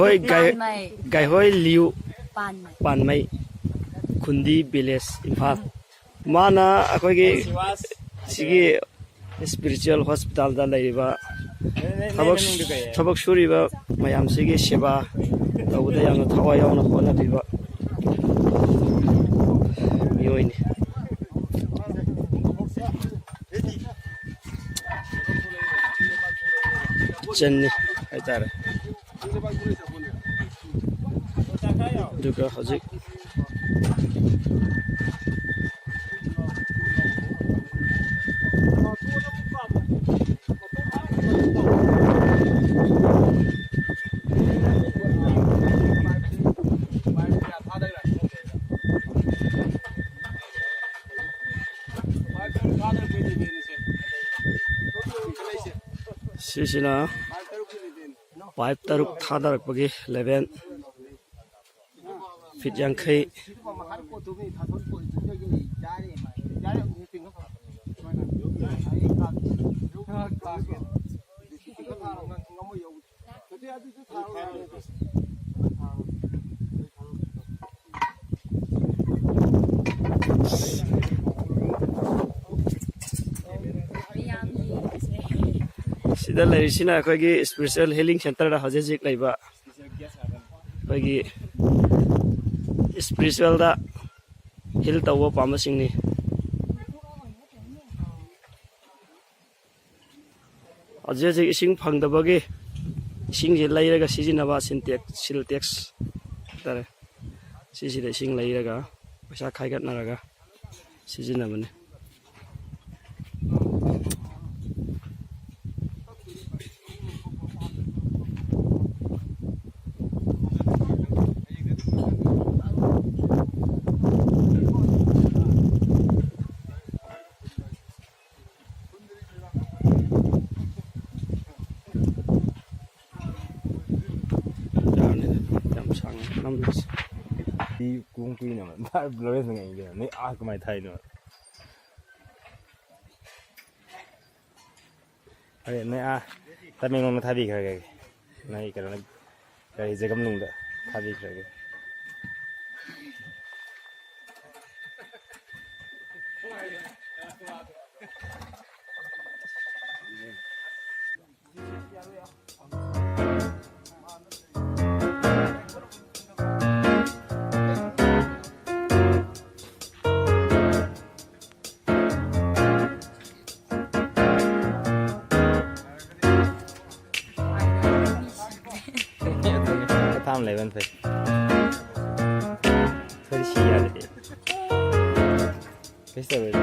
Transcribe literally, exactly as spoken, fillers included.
ꯑꯩꯈꯣꯏ ꯒꯥꯏ-, ꯄꯥꯟꯃꯩ꯫ ꯒꯥꯏꯍꯣꯏ ꯂꯤꯌꯨ ꯄꯥꯟꯃꯩ꯫ ꯄꯥꯟꯃꯩ, ꯈꯨꯟꯗꯤ ꯚꯤꯂꯦꯖ, ꯏꯝꯐꯥꯜ꯫ ꯃꯥꯅ ꯑꯩꯈꯣꯏꯒꯤ ꯁꯤꯒꯤ ꯏꯁꯄꯤꯔꯤꯆꯨꯋꯦꯜ ꯍꯣꯁꯄꯤꯇꯥꯜꯗ ꯂꯩꯔꯤꯕ ꯊꯕꯛ, ꯊꯕꯛ ꯁꯨꯔꯤꯕ ꯃꯌꯥꯝꯁꯤꯒꯤ ꯁꯦꯕꯥ ꯇꯧꯕꯗ ꯌꯥꯝꯅ ꯊꯋꯥꯏ ꯌꯥꯎꯅ ꯍꯣꯠꯅꯕꯤꯕ ꯃꯤꯑꯣꯏꯅꯤ꯫ ꯆꯟꯅꯤ ꯍꯥꯏꯇꯥꯔꯦ꯫ ꯑꯗꯨꯒ ꯍꯧꯖꯤꯛ ꯁꯤꯁꯤꯅ ꯄꯥꯏꯞ ꯇꯔꯨꯛ ꯊꯥꯗꯔꯛꯄꯒꯤ ꯂꯦꯚꯦꯜ ꯐꯤꯠ ꯌꯥꯡꯈꯩ꯫ ꯁꯤꯗ ꯂꯩꯔꯤꯁꯤꯅ ꯑꯩꯈꯣꯏꯒꯤ ꯏꯁꯄꯤꯔꯤꯆꯨꯋꯦꯜ ꯍꯤꯂꯤꯡ ꯁꯦꯟꯇꯔꯗ ꯍꯧꯖꯤꯛ ꯍꯧꯖꯤꯛ ꯂꯩꯕ ꯑꯩꯈꯣꯏꯒꯤ ꯏꯁꯄꯤꯔꯤꯆꯨꯋꯦꯜꯗ ꯍꯤꯜ ꯇꯧꯕ ꯄꯥꯝꯕꯁꯤꯡꯅꯤ꯫ ꯍꯧꯖꯤꯛ ꯍꯧꯖꯤꯛ ꯏꯁꯤꯡ ꯐꯪꯗꯕꯒꯤ ꯏꯁꯤꯡꯁꯦ ꯂꯩꯔꯒ ꯁꯤꯖꯤꯟꯅꯕ ꯁꯤꯟꯇꯦꯛꯁ, ꯁꯤꯜꯇꯦꯛꯁ ꯍꯥꯏꯇꯥꯔꯦ꯫ ꯁꯤꯁꯤꯗ ꯏꯁꯤꯡ ꯂꯩꯔꯒ ꯄꯩꯁꯥ ꯈꯥꯏꯒꯠꯅꯔꯒ ꯁꯤꯖꯤꯟꯅꯕꯅꯤ꯫ ꯌꯥꯔꯅꯤꯗ, ꯌꯥꯝ ꯁꯥꯡꯅ ꯅꯝꯗ꯭ꯔꯁꯨ꯫ ꯁꯤ ꯀꯨꯝ ꯀꯨꯏꯅ ꯂꯣꯔꯦꯟꯁꯅ ꯉꯥꯏꯗꯅ ꯅꯣꯏ ꯑꯥ ꯀꯃꯥꯏꯅ ꯊꯥꯏꯅꯣ? ꯑꯔꯦ, ꯅꯣꯏ ꯑꯥ ꯇꯃꯦꯡꯂꯣꯡꯗ ꯊꯥꯕꯤꯈ꯭ꯔꯒꯦ꯫ ꯅꯣꯏ ꯀꯩꯅꯣꯅ ꯒꯥꯔꯤ ꯖꯒꯝꯅꯨꯡꯗ ꯊꯥꯕꯤꯈ꯭ꯔꯒꯦ꯫ ꯄꯣꯊꯥ ꯑꯃ ꯂꯩꯕꯅ ꯐꯩ꯫ ꯑꯩꯈꯣꯏꯗꯤ ꯁꯤ ꯌꯥꯗꯦ꯫ ꯀꯩꯁꯨ ꯇꯧꯔꯣꯏꯗ꯫